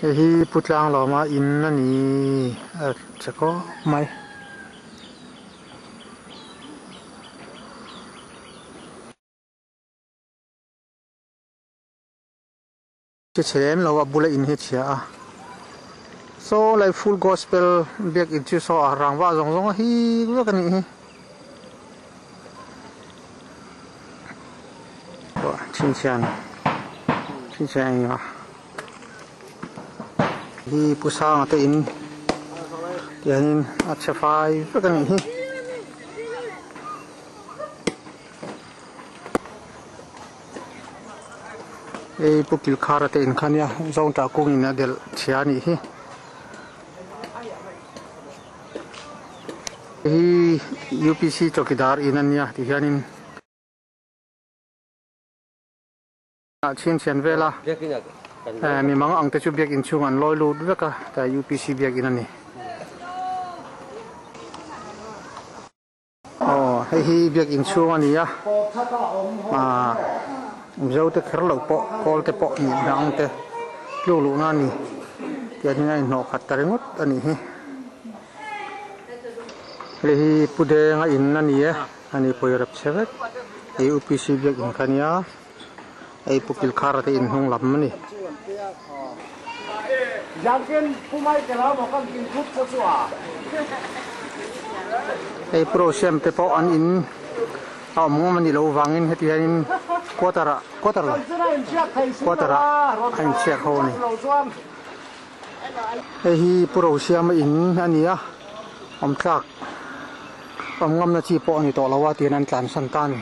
Hei hi Pu Tlanglawma in a ni a che khawp mai. Che chhe lem lo a bula in hi a chhia a saw lai full gospel biak in chu saw a rangva zawng zawng a hik vek a nih hi chhinchhian chhinchhian eng emaw hi pu sanga te in tihianin a chhe fai vek a nih hi. Hei pu Kilkhara te in kha nia zawngtah kung in a delh chhia a nih hi. Hei hi UPC chawkidar in a nia ti hianin ah chhinchhian vel a mi mang ang te chu biakin chhung an lawi lut vek a tlai UPC biakin a ni. Aw hei hi biakin chhung a ni a ah mizo te kher loh pawh kawl te pawh nih dang te tluk luhna a ni tiangin a inhnawh khat ta ringawt a nih hi hei hi pu denga in a ni e a ni pawi rep chhe vek hei UPC biakin kha nia hei pu kilkhara te inhnung lam a ni. Hei pro siam te pawh an in a awm ngawm a nih loh vangin heti hianin quarter ah quarter lo quarter ah a inchhiak ho a ni. Hei hi pu Rosiama in a ni a awm tlak awm ngamna chi pawh a ni tawh lo a tiin an tlansan ta a ni.